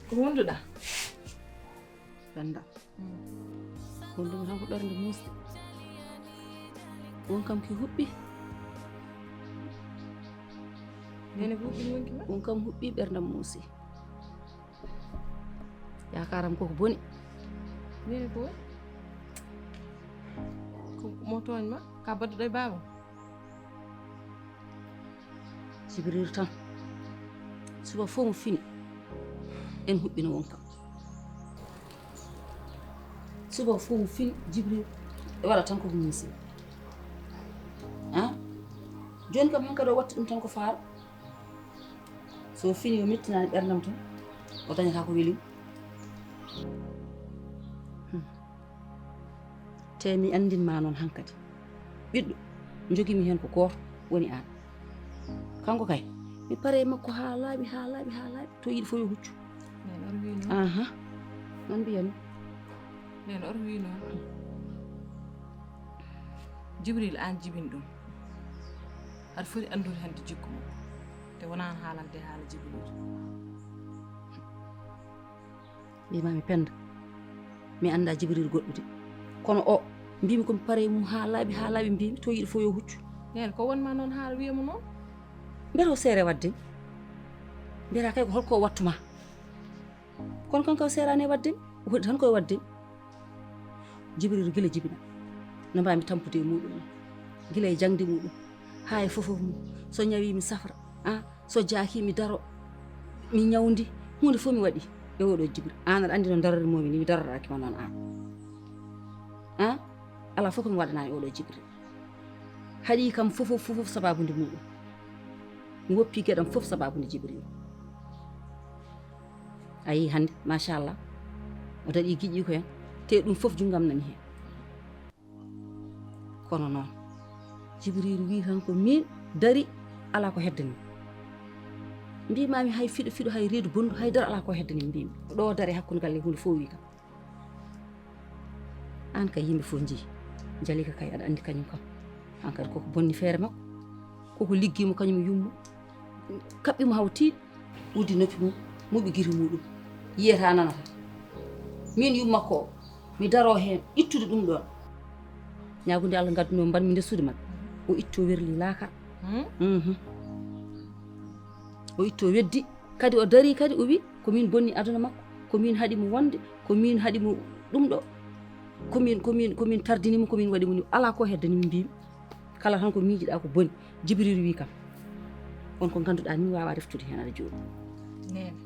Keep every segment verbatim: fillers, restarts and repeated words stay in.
Ko hunduɗa? Penda. Hunduɗo tan ko ɓernde muusde. On kam ki huɓɓi. Nene ko huɓɓi wonki ma? On kam huɓɓi ɓerndam muusi. Yaakaaram koko boni. Nene ko woni? Ko mo tooñ ma? Ka badduɗo e baaba? Jibril tan. Suba fof mo fini. En huɓɓino won kam. Suba fof mo fini Jibril. E waɗa tan koko muusi. Ha? Jooni kam hankadi o watti ɗum tan ko faaro. So fini o mettinaani ɓerndam tan, o dañata ko welim. Hmm. Te mi anndin ma noon hankadi. Ɓiɗɗo, njogimi heen ko gooto, woni aan. Kanko kay, mi pare e makko haa laaɓi, haa laaɓi, haa laaɓi, to yiɗi fof yo huccu. Neen oto wi noon. Aha. Noon mbiyami. Neen oto wi noon. Jibril, aan jibin ɗum. Aɗa foti anndude hannde jikku makko. Te wonaa aan haalante haala Jibril. Mbimami Penda, mi annda Jibril goɗɗude. Kono o, mbimi ko mi pare e mum haa laaɓi, haa laaɓi, mbimi to yiɗi fof yo huccu. Neen ko wonma noon haala wiyamo noon? Mbiyata o seere waɗde. Mbiyata kay ko holko o wattuma. Kono kanko o seeraani e waɗde, o hoɗi tan koye waɗde. Jibril gila jibina. No mbaami tampude e muɗum. Gila e jaŋde muɗum. Haa e fofof mum. So ñawi mi safra. Ah, so jaaki mi daro. Mi ñawdi. Huunde fof mi waɗi. E oɗo Jibril. Aan aɗa anndi no darormomi ni, mi daroraaki ma noon aan. Ah? Alaa fof ko mi waɗanaani oɗo Jibril. Haɗi kam fofof, fofof sabaabu nde muɗum. Mi woppi geɗam fof sabaabu nde Jibril. A yii hannde, machallah. O daɗi giƴƴi ko heen. Te ɗum fof junngam nani heen. Kono noon, Jibril wi tan ko min dari, alaa ko heddani. Mbimami hay fiɗo, fiɗo, hay reedu bondu, hay dara alaa ko heddani mbimi. Ɗo dari hakkunde galle huunde fof wi kam. Aan kay yimɓe fof njeyi. Jalika kay aɗa anndi kañum kam. Hankadi koko bonni feere makko. Koko liggi mo kañum e yummo. Kaɓɓi mo haw tiiɗi. Uddi noppi mum. Muɓi giri muɗum. Yiyata nanata. Min yumma makko o. Mi daro heen. Ittude ɗum ɗoon. Ñaagude Allah ngadduno mbanmi nder suudu maɓɓe. O itto werli laakar. Hmm? Mhm. O itto weddi. Kadi o darii kadi o wi ko min bonni aduna makko, ko min haɗi mo wonde, ko min haɗi mo ɗum ɗo, ko min, ko min, ko min tardini mo, ko min waɗi mo ni, alaa ko heddani mi mbimi. Kala tan ko miijiɗa ko boni, Jibril wi kam. On ko ngannduɗaa ni waawa reftude heen aɗa jooɗi. Neene,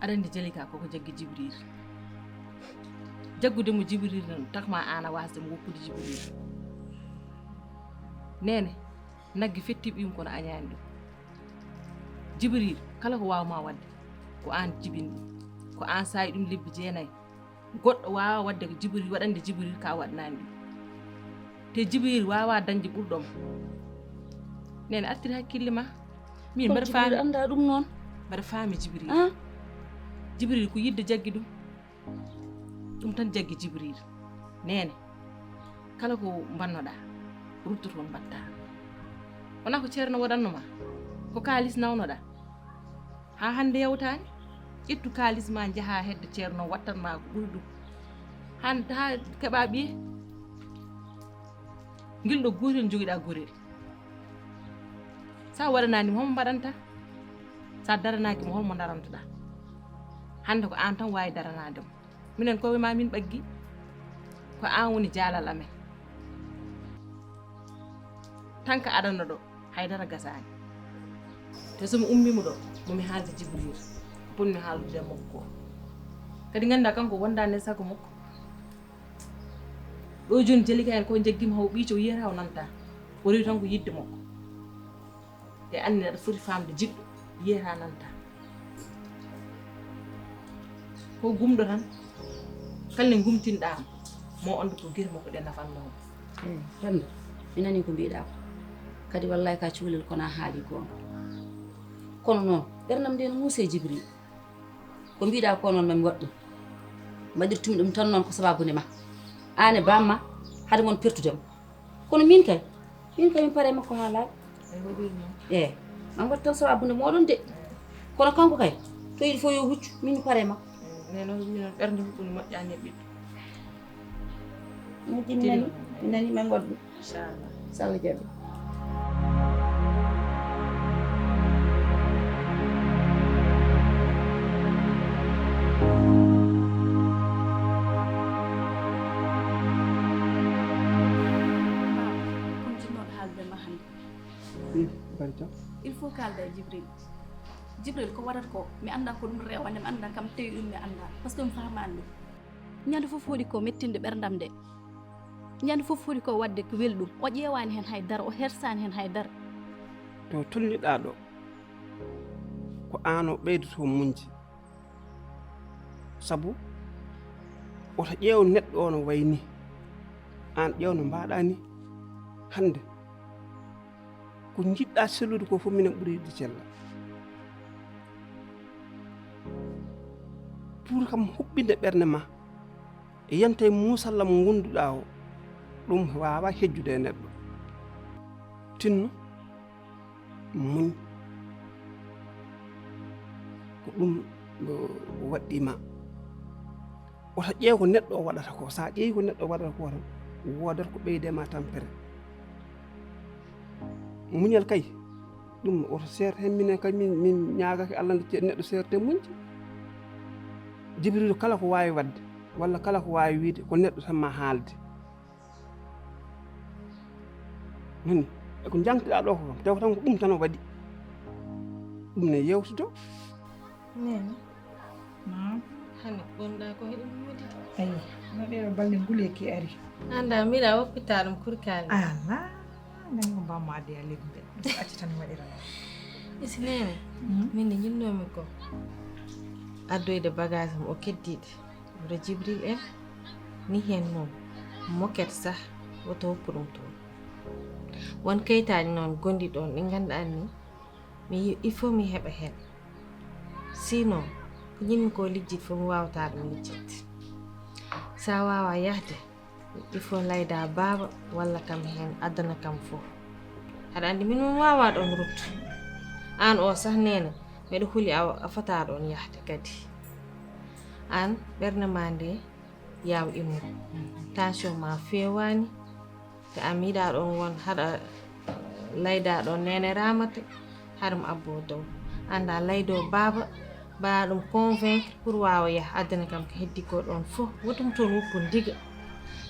aɗa anndi Jalika koko jaggi Jibril. Jaggude mo Jibril noon takma aan a waasde mo woppude Jibril. Neene, nagge fetti ɓiyum kono añaani ɗum. Jibril, kala ko waawma waɗde, ko aan jibini ɗum. Ko aan saayi ɗum lebbi jeenayi. Goɗɗo waawaa waɗde ko Jibril, waɗande Jibril ka waɗanaani ɗum. Te Jibril waawaa dañde ɓurɗo mo. Neene, artir hakkille ma. Min mbaɗa faami. Jibril annda ɗum noon. Mbaɗa faami Jibril. Ah? Jibril ko yiɗde jaggi ɗum. Ɗum tan jaggi Jibril. Neene, kala ko mbannoɗaa, rutto toon mbaɗtaa. Wonaa ko ceerno waɗanno ma, ko kaalis nawnoɗaa. Haa hannde yawtaani, ƴettu kaalis ma njahaa hedde ceerno wattan ma ko ɓuri ɗum. Han-, haa keɓaa ɓiye. Ngel ɗo gootel njogiɗaa gorel. Sa waɗanaani mo, homo mbaɗanta? Sa daranaaki mo, holmo darantoɗaa? Hannde ko aan tan waawi daranaade mo. Minen koye ma min ɓaggi. Ko aan woni jaalal amen. Tan ka adana ɗo, haydara gasaani. Te so mi ummii mo ɗo, mo mi haalde Jibril. Ko potmi haaldude e makko ko. Kadi nganndaa kanko wondaani e sago makko. Ɗo jooni Jalika en ko jaggima haw ɓiico yiyata o nanta. O rewi tan ko yidde makko. Te anndi aɗa foti faamde jiɗɗo yiyata nanta. Ko gumɗo tan. Kala nde gumtinɗaa mo, mo anndu ko gite makko ɗe nafanno mo. Eey, Penda, mi nanii ko mbiɗaa ko. Kadi wallaahi ka cukalel kono a haali goonga. Kono noon, ɓernam nde no muusi e Jibril. Ko mbiɗaa ko noon mami waɗ ɗum. Mbaɗirtumi ɗum tan noon ko sabaabu nde ma. Aan e bamma, hade mon pertude mo. Kono min kay, min kay mi pare makko haa laaɓi. Eey, mami waɗ tan sabaabu nde mooɗon de. Kono kanko kay, Ko il faut yo huccu, min mi pare ma. Neno mi non ɓernde huɓɓude moƴƴani e ɓiɗɗo. Min ti mi nani, mi nani ma goɗɗo. Inchallah. Salla jaɓi. Baba, kon jinnoɗo haalde ma hannde. Wi, bari jam. Il faut kaalda e Jibril. Jibril, ko waɗata ko, mi annda ko ɗum rewande, mi annda kam tawi ɗum mi annda, parce que mi faamaani ɗum. Ñande fof hoɗi ko mettinde ɓerndam nde. Ñande fof hoɗi ko waɗde ko welɗum. O ƴeewaani heen hay dara, o hersaani heen hay dara. To tolniɗaa ɗo, ko aan o ɓeydoto muñde. Sabu, woto ƴeew neɗɗo o no wayi ni. Aan ƴeew no mbaɗaa ni. Hannde, ko njiɗɗaa sellude ko fof minen ɓuri yiɗde cella. Pour kam huɓɓinde ɓernde ma, e yanta e muusallam ngonduɗaa o, ɗum waawaa hejjude e neɗɗo. Tinno, muñ. Ko ɗum, o, waɗɗii ma. Woto ƴeew ko neɗɗo o waɗata ko. So a ƴeewi ko neɗɗo o waɗata ko tan, woodat ko ɓeyde ma tampere. Muñal kay, ɗum woto seert heen. Minen kay, min, min ñaagake Allah nde ce-, neɗɗo seerte muñde. Jibril kala ko waawi waɗde, walla kala ko waawi wiyde, ko neɗɗo tan ma haalde. Nani, e ko njangtiɗaa ɗo ko kam, taw tan ko ɗum tan o waɗi. Ɗum ne yewtito. Neene. Naam. Hannde gonɗaa ko hiɗen moodi. Ayi, no ɗeɗo balɗe nguleyki ari. Annda, mbiɗa woppita ɗum kurkaali. Ala, nani ko mbammo adde a lebbi ɓe. Acca tan mi waɗira noon. Isi neene, min nde njinnoomi ko addoyde bagage am o keddiiɗe. Wuro Jibril en, ni heen noon, moket sah, woto woppu ɗum toon. Won kayitaaji noon gonɗi ɗoon ɗi ngannduɗaa ni, mi yi-, il faut mi heɓa heen. Sinon, ko njiɗmi ko lijjit fof mi waawataa ɗum lijjit. So a waawaa yahde, il faut laydaa baaba walla kam heen, addana kam fof. Aɗa anndi min mi waawaa ɗoon ruttu. Aan o sah neene, miɗo huli a, a fotaa ɗoon yahde kadi. Aan ɓernde ma nde yaaw immo. Tension ma feewaani. Te a miiɗaa ɗoon won haɗa laydaa ɗoon neene Raamata, haɗum abboo dow. Annda laydoo baaba, mbaɗa ɗum convaincre pour waawa yah addana kam ko heddi ko ɗoon fof. Wotum toon woppu ndiga.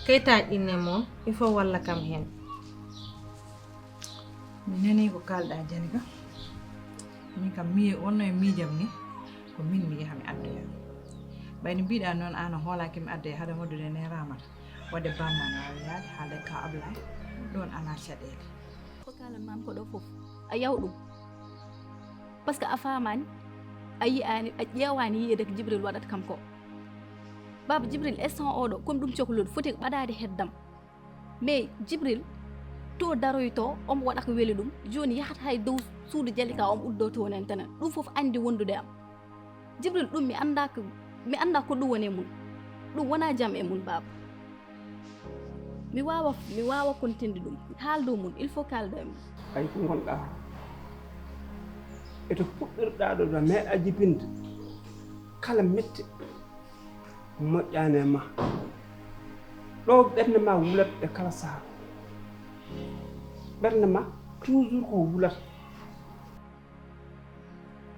Kayitaaji ɗin ne moom, il faut walla kam heen. Mi nanii ko kaalɗaa Jani ka. Min kam mi wonno e miijam ni, ko min mi yaha mi addoya. Ɓay no mbiɗaa noon, aan a hoolaaki mi addoya, haɗa noddude ne Raamata. Waɗde bamma no waawi yaade haalde ka Ablaye, ɗoon alaa caɗeele. Ko kaalan maam ko ɗo fof, a yaw ɗum. Parce que a faamaani, a yiyaani, a ƴeewaani yiyeede ko Jibril waɗata kam ko. Baaba Jibril, instant oo ɗo, comme ɗum cohluɗo, foti ko ɓadaade heddam. Mais Jibril, to daroytoo, omo waɗa ko weli ɗum. Jooni yahata hay dow suudu Jalika, omo uddoo toon en tenen. Ɗum fof anndi wondude am. Jibril, ɗum mi anndaa ko, mi anndaa ko ɗum woni e mum. Ɗum wonaa jam e mum, baaba. Mi waawa, mi waawa kontinde ɗum. Haaldo mum, il faut kaalda e mum. Ay ko ngonɗaa. E to puɗɗirɗaa ɗo, ɗo meeɗaa jibinde. Kala mette moƴƴaani e ma. Ɗo ɓernde ma wulat e kala saha. Ɓernde ma toujours ko wulata.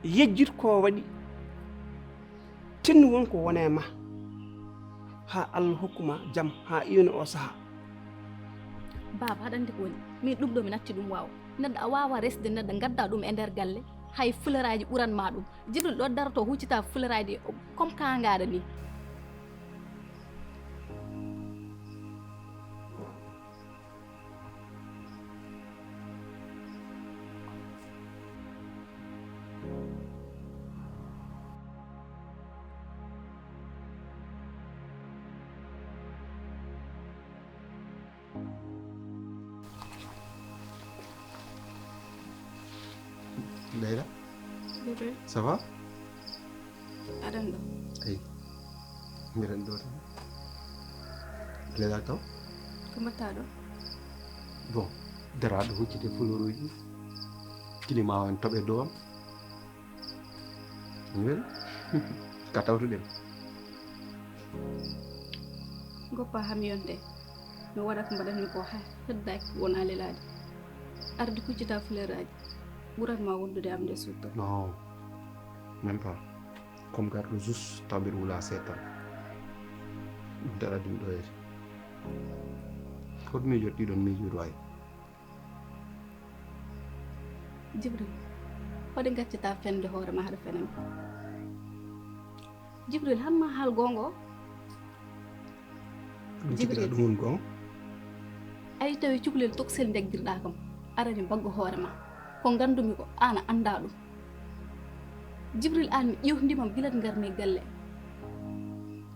Yejjit ko waɗi, tinno won ko wone ma, haa Allah hokku ma jam, haa iwna o saha. Baaba, haɗa anndi ko woni? Min ɗum ɗo mi natti ɗum waaw. Neɗɗo a waawa resde neɗɗo, ngadda ɗum e nder galle, hay fularaaji ɓuran ma ɗum. Jibril ɗo daroto huccita fularaaji comme kaangaɗo ni. Leyla. Bébé. Ça va? Aɗan ɗo? Eyi. Mbiɗan ɗo tan. Leyla taw? Ko mbaɗta ɗo? Bon, daraaɗo huccite fuluuruuji. Climat o en toɓe dow am. Wel, ka tawtuɗen. Goppa ham yonde. Mi waɗa ko mbaɗatmi ko, hay heddaaki wona lelaade. Arde kuccita fleur aji ɓurat ma wondude am nde sutta. Non, même pas. Comme garɗo jus taw mbiɗa wula seetan. Ɗum daɗa ɗum ɗo yete. Hoto miijoɗ ɗiɗon miijoɗ wayi. Jibril, waɗi gaccata fende hoore ma haɗa fenen. Jibril, han ma haal gongo. Ɗum cikkiɗa ɗum woni gongo. Ay tawi cukalel toksel jaggirɗa kam, arani baggo hoore ma. Ko gandumi ko an a anda ɗum. Jibril, an mi ƴewdima bilat ngarmi galle.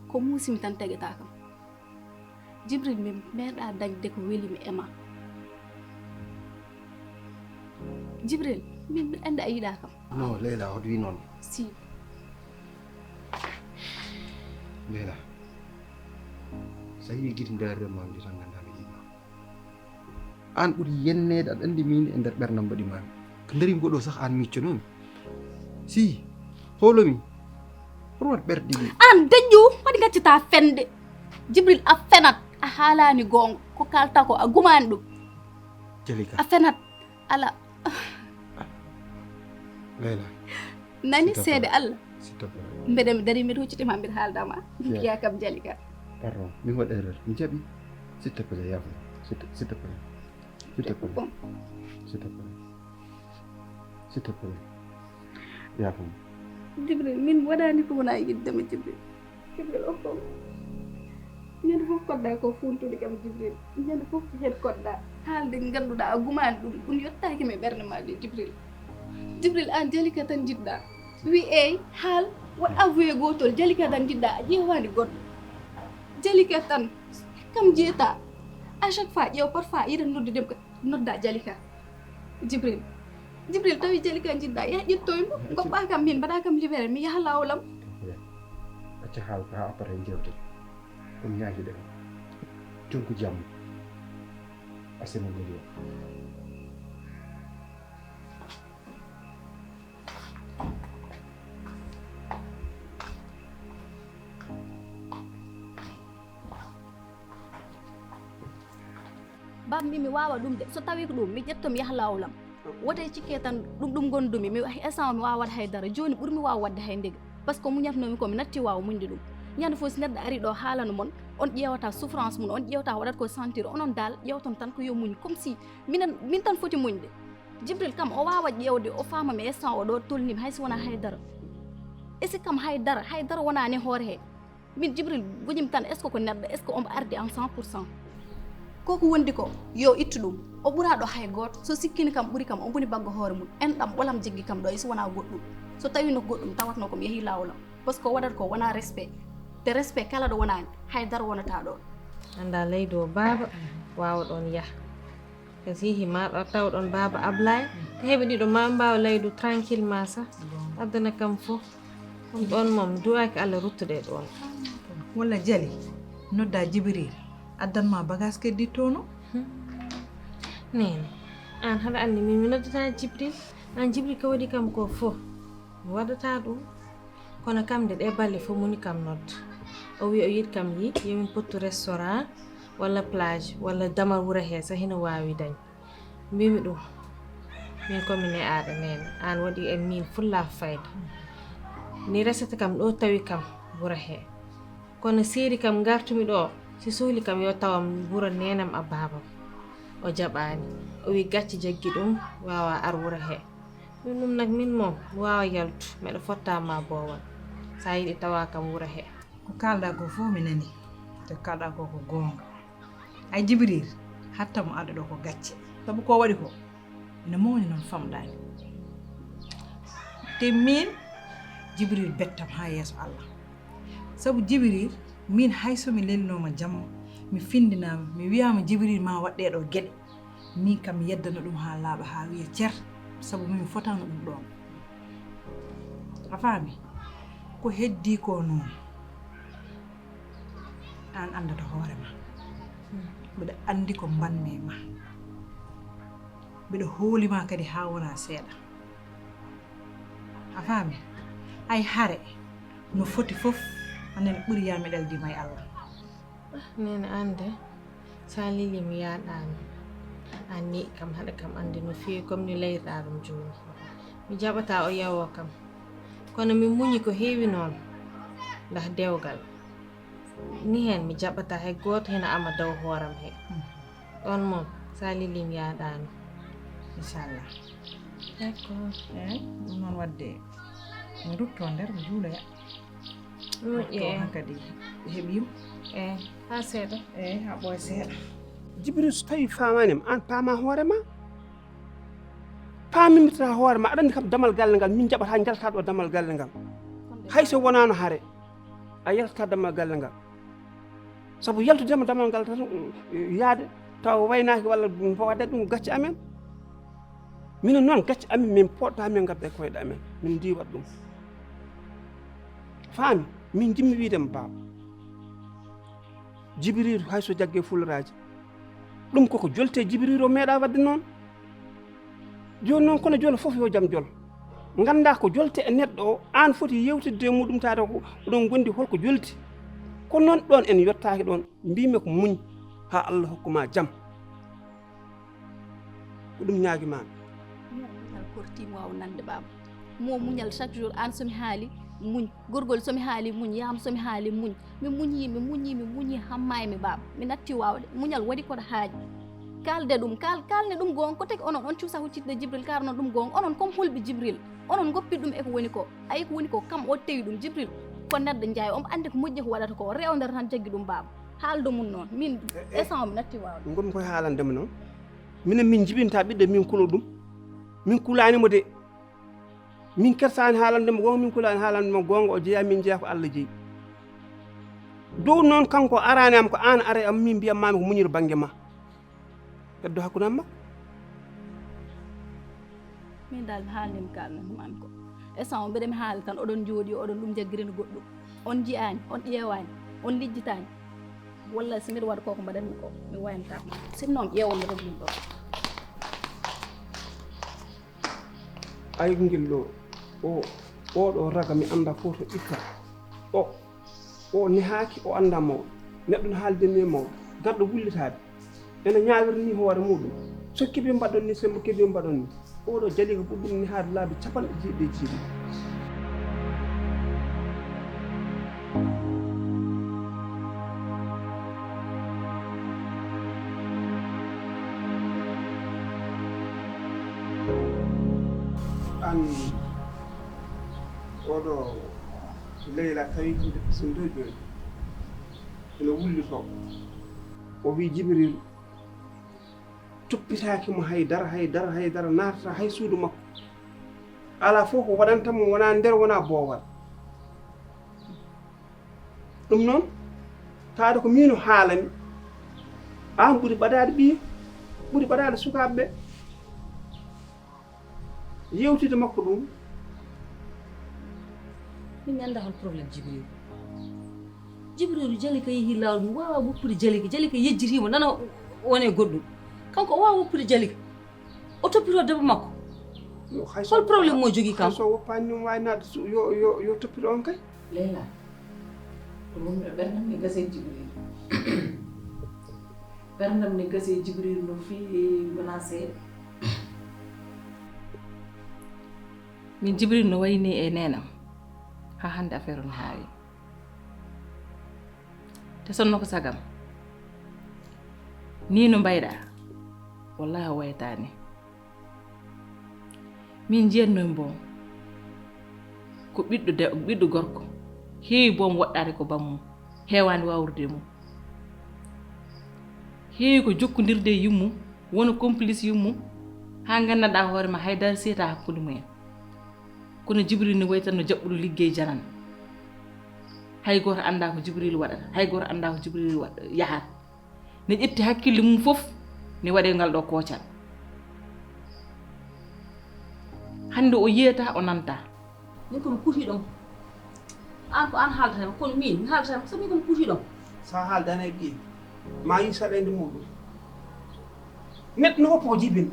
Ko musimi tan tegata kam. Jibril, min meeɗa dañde ko welimi e ma. Jibril, min mi andi a yiɗa kam. Non, Leyla, hoto wi noon. Si. Leyla, so a yii giti ndaarire ma ndi tan ganda mi yiɗma. An ɓuri yenneede aɗa andi min e nder ɓernam mbaɗi mami. Ko ndari ngoɗo sax an micconomi. Si, holomi. Hoto wat ɓerɗe ɗiɗi. An dañƴu, waɗi gaccata fende. Jibril, a fenat, a haalani gonga. Ko kalta ko a gumani ɗum. Jalika. A fenat. Ala. Leyla. Nani S'il te seede plaît. Allah. S'il te plaît. Mbeɗa mi dari mbeɗa hucciti ma mbeɗa haalda ma. Yeah. Kiya kam Jalika. Pardon, mi waɗi erreur. Mi jaɓi. S'il te plaît, yaafo. S'il te, s'il te plaît. S'il te plaît. Bon. S'il te plaît. S'il te plaît. Yaafo. Jibril, min waɗani ko wona yiɗde ma Jibril. Jibril, o ko ñande fof kodda ko funtude kam Jibril. Ñande fof ko hen kodda. Haalde ganduɗa a gumani ɗum, ɗum yottaki mi ɓernde ma de Jibril. Jibril, an Jalika tan jiɗɗa. Wi eyi, haal, waɗ avoué gotol, Jalika tan jiɗɗa, a ƴeewani goɗɗo. Jalika tan, kam jeeta. À chaque fois ƴeew, parfois yiɗa noddude ko nodda Jalika. Jibril. Jibril, tawi Jalika jiɗɗa, yah ƴettoy mo. Goppa kam min, mbaɗa kam libéré, mi yaha lawolam. Acca haal ko ha après jewte. Ɗum ñaagiɗen. Coggu jam. Asena Maria. Bambi, mi wawa ɗum de. So tawi ko ɗum, mi ƴetto mi yaha lawolam. Wote cikke tan ɗum ɗum gondumi, mi instant o mi wawa waɗde haydara. Joni ɓurmi wawa waɗde hay ndege. Parce que muñatnomi ko mi natti wawa muñde ɗum. Ñande fof si neɗɗo ari ɗo haalano mon, on ƴeewata souffrance mum, on ƴeewata waɗat ko sentir, onon dal ƴeewton tan ko yo muñ. Comme si minen, min tan foti muñde. Jibril kam o wawa ƴeewde, o faama mi instant o ɗo tolnimi, hay si wona haydara. Est-ce que kam haydara, haydara wonani hoore he? Min Jibril goñim tan, est-ce que ko neɗɗo, est-ce que omo ardi en cent pour cent? Koko wondi ko, yo ittu ɗum. O ɓuraɗo hay gooto. So sikkini kam ɓuri kam, o boni baggo hoore mum. Enɗam ɓolam jeggi kam ɗo, e so wona goɗɗum. So tawino ko goɗɗum, tawatno ko mi yeehi lawolam. Parce que o waɗata ko wona respect. Te respect kala ɗo wonani, haydara wonata ɗo. Anda leydi o baaba, wawa ɗon yaha. Kasi hima ɗo tawɗon baaba Ablaye. Ko heɓi ɗiɗo ma mbaawa laydu tranquillement sa. Aduna kam fof. Ɗum ɗon mom duwaaki Allah ruttude ɗon. Walla Jali, nodda Jibril, addan ma bagage keddittono. Nene, an haɗa anndi min mi noddata Jibril? An Jibril ko waɗi kam ko fof mi waɗata ɗum. Kono kam de ɗe balle fof moni kam nodda. O wi o yiɗi kam yi yomin pottu restaurant walla plage walla damar wuro he sa hino wawi dañ. Mbimi ɗum min komi ne'aɗo nene, an waɗi e min fulla fayda. Ni resata kam ɗo tawi kam wuro he. Kono seeri kam gartumi ɗo, si sohli kam yo tawam wuro nenam a babam. O jaɓani. O wi gacce jaggi ɗum wawa ar wuro he. Min ɗum nak min mom mi wawa yaltu, meɗa fotta ma bowal. Sa yiɗi tawa kam wuro he. Ko kalɗa ko fof mi nani. Te kalɗa ko ko gonga. Ay Jibril, hatta mo adda ɗo ko gacce. Sabu ko waɗi ko ina mawni noon famɗani. Te min Jibril bettam ha yeeso Allah. Sabu Jibril, min hay so mi lelnoma jamma, mi findinama, mi wiyama Jibril ma waɗɗe ɗo geɗe. Min kam mi yeddana ɗum ha laaɓa ha wiya cer, sabu min mi fotano ɗum ɗon. A faami? Ko heddi ko noon. An anndata hoore ma. Mbiɗa anndi ko mbanmi e ma. Mbiɗa hooli ma kadi ha wona seeɗa. A faami? Hay hare no foti fof, anen ɓuri yamiɗaldi ma e Allah. Nene, ande, sa lili mi yaɗani. An ni kam haɗa kam ande no fewi, comme ni layirɗa ɗum joni. Mi jaɓata o yawo kam. Kono mi muñi ko heewi noon, ndah dewgal. Ni heen mi jaɓata hay gooto heen ama daw hooram he. Ɗoon moom, sa lili mi yaɗani. Inchallah. D'accord. Eyi, ɗum noon wadde mi rutto nder mi juuloya. Moƴƴi. Rutto, eh, hankadi heɓiima. Eyi, haa seeɗa. Eyi, haa ɓooya seeɗa. Jibril, so tawi faamaani ma, aan paama hoore ma. Paamimirta hoore ma, aɗa anndi kam damal galle ngal, min jaɓata njalta ɗo damal galle ngal. Hay so wonaano hare, a yaltata damal galle ngal. Sabu yaltude ma damal ngal tan, mm, yaade tawa waynaaki walla mbaɗa ɗum gacce amen. Minen noon gacce amen min poɗta min ngadda e koyɗe amen, min ndiwat ɗum. Faami, min jimmi wiide ma baaba. Jibril hay so jagge fuloraaji. Ɗum koko jolte Jibril o meeɗa wadde noon. Jooni noon kono jolo fof yo jam jolo. Ngannda ko jolte e neɗɗo o, aan foti yewtidde e muɗum taade ko oɗon ngondi holko jolti. Kono noon ɗoon en yottaaki ɗoon, mbiymi ko muñ haa Allah hokku ma jam. Ko ɗum ñaagi ma. Muñal korti mo waaw nande baaba. Mo muñal chaque jour aan so mi haali muñ. Gorgol so mi haali muñ, yaam so mi haali muñ. Mi muñi, mi muñi, mi muñi haa maaymi baaba. Mi natti waawde. Muñal waɗi koɗo haaji. Kaalde ɗum, kaal-, kaalne ɗum goonga. Ko tagi onon on cuusa huccitde Jibril, kaarno ɗum goonga. Onon comme hulɓe Jibril. Onon ngoppi ɗum e ko woni ko. Ayi ko woni ko, kam o tawi ɗum Jibril. Ko neɗɗo njaay, on ande ko moƴƴi ko waɗata ko. Rewndere tan jaggi ɗum baaba. Haaldo mum noon. Min, eh, eh, instant o mi natti waawde. Ngonmi koye haalande mo noon. Minen min njibinta ɓiɗɗo min kulo ɗum. Min kulaani mo de. Min kersaani haalande mo goonga, min kulaani haalande mo goonga, o jeyaa, min jeyaa ko Allah jeyi. Dow noon kanko araani am, ko aan ara e am, min mbiyat maami ko muñir bannge ma. Heddo hakkunde am makko. Min dal mi haalnii mi kaalnoo maami ko. Instant o mbeɗa mi haala tan, oɗon njooɗi, oɗon ɗum jaggirani goɗɗum. On njiyaani, on ƴeewaani, on lijjitaani. Walla so mbeɗa waɗa ko ko mbaɗanmi ko, mi wayantaa. Sinno mi ƴeewan mi ɗum ɗo. Ay, ngel ɗo, o, oɗo raga mi annda ko to itta. O, o nehaaki, o annda mawɗo. Neɗɗo no haalde ni e mawɗo. Garɗo wullitaade. Ene ñaawirni hoore muɗum. So keɓi mbaɗon ni, sembo keɓi mbaɗon ni. Oɗo jali ko ɓuri ɗum nehaade laabi capanɗe jeeɗiɗi e jeeɗiɗi. An oɗo Leyla tawi kam de so ndoy jooni ene wulli to. O wi Jibril toppitaaki mo hay dara, hay dara, hay dara naatata hay suudu makko. Alaa fof ko waɗanta mo wonaa nder, wonaa boowal. Ɗum noon, taade ko miin o haalani, aan ɓuri ɓadaade ɓiye, ɓuri ɓadaade sukaaɓe ɓe. Yewtide makko ɗum. Min mi annda hol problème Jibril. Jibril Jalika yehi laawol, mi waawa woppude Jalika. Jalika yejjitiimo, nana wone goɗɗum. Kanko o waawa woppude Jalika. O toppitoo debbo makko. Yo, hay so, hol problème mo jogii kam? Hay so woppaani ɗum waawi naatde su-, yo, yo, yo toppito on kay. Leyla, ɗum woni ɓerndam ne gasi e Jibril. Ɓerndam ne gasi e Jibril no feewi wonaa seeɗa. Min Jibril no wayni e neenam. Haa hannde affaire o no haawi. Te sonno ko sagam. Nii no mbayɗaa. Wallahi o wayataani. Min njiyatno mbo ko ɓiɗɗo de-, ɓiɗɗo gorko. Heewi boom woɗɗaade ko bammum. Heewaani waawrude e mum. Heewi ko jokkondirde e yummum, wona complice yummum, haa nganndanɗaa hoore ma hay dara siyata hakkunde mumen. Kono Jibril ne wayi tan no jaɓɓuɗo liggey janan. Hay gooto anndaa ko Jibril waɗata, hay gooto anndaa ko Jibril waɗ-, yahata. Ne ƴetti hakkille mum fof, ne waɗe ngal ɗo koocal. Hannde o yiyata, o nanta. Min ko mi kuutii ɗon. Aan ko aan haaldata e makko, kono miin, mi haaldata e makko, sabu min ko mi kuutii ɗon. So a haaldana e ɓiye, ma yii saɗeende muuɗum. Neɗɗo no woppa ko jibini.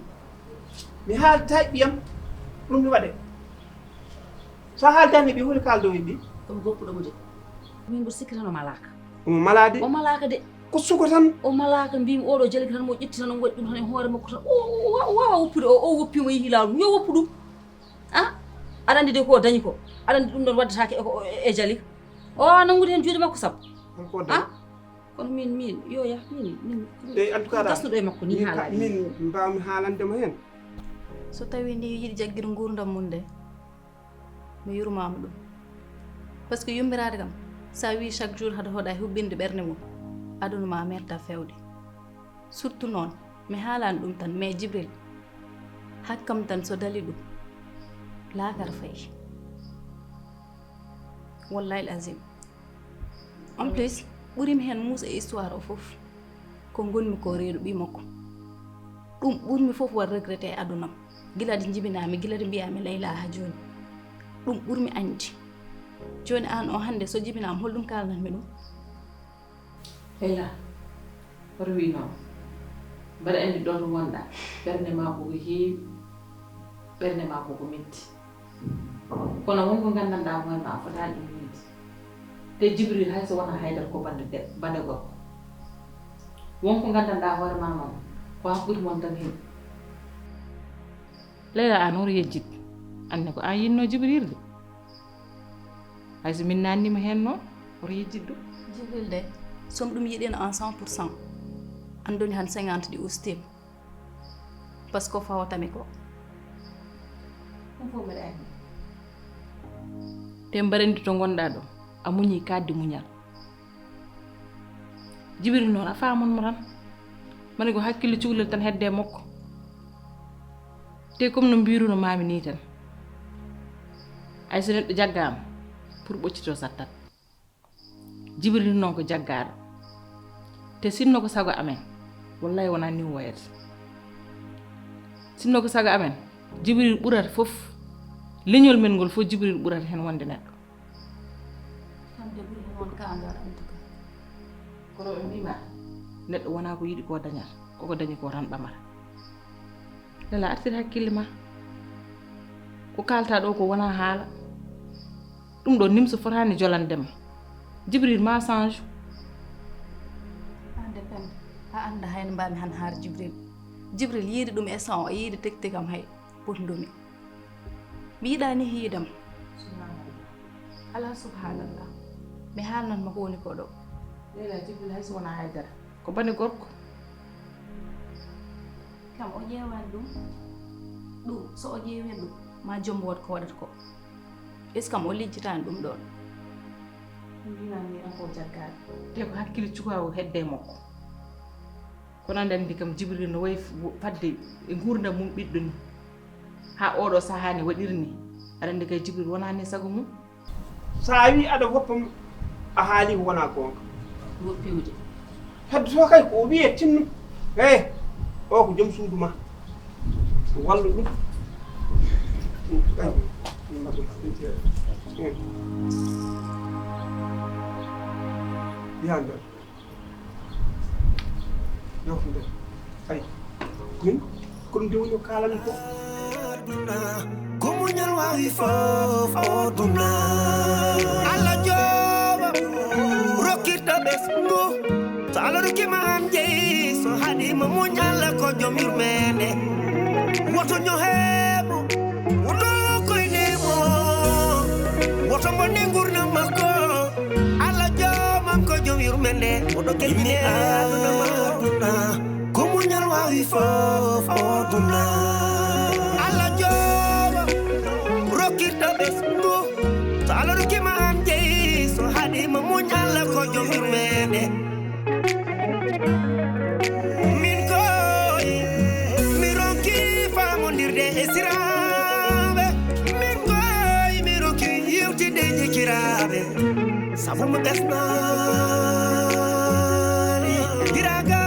Mi haalta e ɓiyam, ɗum mi waɗe. So a haaldani ɓe, holi kaaldowo e ɓe? Komi goppuɗo mo de. Min mboɗo sikki tan o malaaka. Omo malaa de. O malaaka de. Ko suka tan. O malaaka, mbimi oɗo jali ko tan mo ƴetti tan, o waɗi ɗum tan e hoore makko tan. O, o, o wa-, o wawa woppude o, o woppi mo yeehi laawol. Yo woppu ɗum. Ah? Aɗa andi de ko o dañi ko. Aɗa andi ɗum ɗon waddataake e, e, e jali. O wawa nanngude heen juuɗe makko sab. Holko o dañi? Ah? Kono min, min, yo yah, min, min, Eyi, en tout cas, gasnuɗo e makko ni min ka-, haalani. Min mbawmi haalande mo heen. So tawi ni yiɗi jaggude nguurndam mum de, mi yurmaama ɗum. Parce que yummiraade kam, so a wii chaque jour haɗa hoɗa e huɓɓinde ɓernde mum, aduna ma merta fewde. Surtout noon, mi haalaani ɗum tan, mais Jibril, hakkam tan so dali ɗum, laakara fayi. Wallahi azim. En plus, ɓurimi heen muus e histoire o fof. Ko ngonmi ko reedu ɓii makko. Ɗum ɓurmi fof waɗ regretté e adunam. Gila nde njibinaami, gila nde mbiyaami Layla haa jooni. Ɗum ɓurmi añde. Jooni aan o hannde so jibinaama, holɗum kaalanatmi ɗum? Layla, hoto wi noon. Mbaɗa anndi ɗoon ɗo ngonɗaa, ɓernde maa ko ko heewi, ɓernde maa ko ko metti. Kono won ko nganndanɗaa hoore maa, a fotaani ɗum wiide. Te Jibril hay so wonaa haydara ko bande de-, bande gorko. Won ko nganndanɗaa hoore maa noon, ko hakkunde mon tan heewi. Layla, aan hoto yejjit. Aan ne ko aan yinnoo Jibril de. Hay so min naanniima heen noon, hoto yejjit ɗum. Jibril de, so mi ɗum yiɗiino en cent pour cent, anndoni han cinquante ɗi ustiima. Parce que ko fawatami ko. Ɗum fof mbeɗa anndi. Te mbaɗa anndi to ngonɗaa ɗo, a muñii kaaɗdi muñal. Jibril noon, a faamon mo tan. Mani ko hakkille cukalel tan hedde e makko. Te comme no mbiruno maami nii tan. Hay so neɗɗo jaggaama, pour ɓoccitoo sattat. Jibril noon ko jaggaaɗo. Te sinno ko sago amen, wallahi wonaa ni o wayata. Sinno ko sago amen, Jibril ɓurata fof. Leñol men ngol fof Jibril ɓurata heen wonde neɗɗo. Kam de ɓuri heen won kaangal, en tout cas. Kono ɓe mbiima, neɗɗo wonaa ko yiɗi ko dañata, koko dañi ko tan ɓamata. Lala, artir hakkille ma. Ko kaalta ɗo ko wonaa haala. Ɗum ɗo nimso fotaani jolande ma. Jibril ma change. Aan de Penda, a annda hay no mbaami han haar Jibril. Jibril yiide ɗum e son, o yiide tekti kam hay potndumi. Mi yiɗaani yiidam. Subhanallah. Alaa, subhanallah. Mi haalnan ma ko woni ko ɗo. Leyla, Jibril hay so wonaa haydara. Ko bane gorko. Kam o ƴeewaani ɗum. Ɗum, so o ƴeewii ɗum, ma jom wood ko waɗata ko. Est-ce que kam o lijjitaani ɗum ɗoon? Ɗum mbinaa mi en ko jaggaade. Te ko hakkille cukaawo hedde e makko. Kono aɗa anndi kam, Jibril no wayi f-, fadde e nguurndam mum ɓiɗɗo ni. Haa oɗo sahaa ne waɗiri ni. Aɗa anndi kay Jibril wonaa ni sago mum. So a wii aɗa woppa mo, a haali ko wonaa goonga. Woppi mo de. Heddoto kay ko o wiye tinno. Hey, o ko joom suudu ma. Wallu ɗum. Yaa ngal. Yofnde. Ay. Min, ko ɗum de woni o kaalani ko. Ko muñal waawi fof o duna. Allah jooɓo, rokkirɗo ɓesngu. So Allah rokki ma aan jeyi, so haɗi ma muñ, Allah ko joom yurmeende. Woto ñoheemo, woto koyne mo. Woto bonne nguurndam makko. Allah joomam ko joom yurmeende, oɗo keɓi aduna ma. Ko muñal waawi fof o duna. Allah jooɓo, rokkirɗo ɓesngu. So Allah rokki ma aan jeyi, so haɗi ma muñ, Allah ko joom yurmeende. Min koy, mi ronki faamondirde e siraaɓe. Min koy, mi ronki yewtinde e jikiraaɓe. Sabu mo ɓesnaali. Giraga.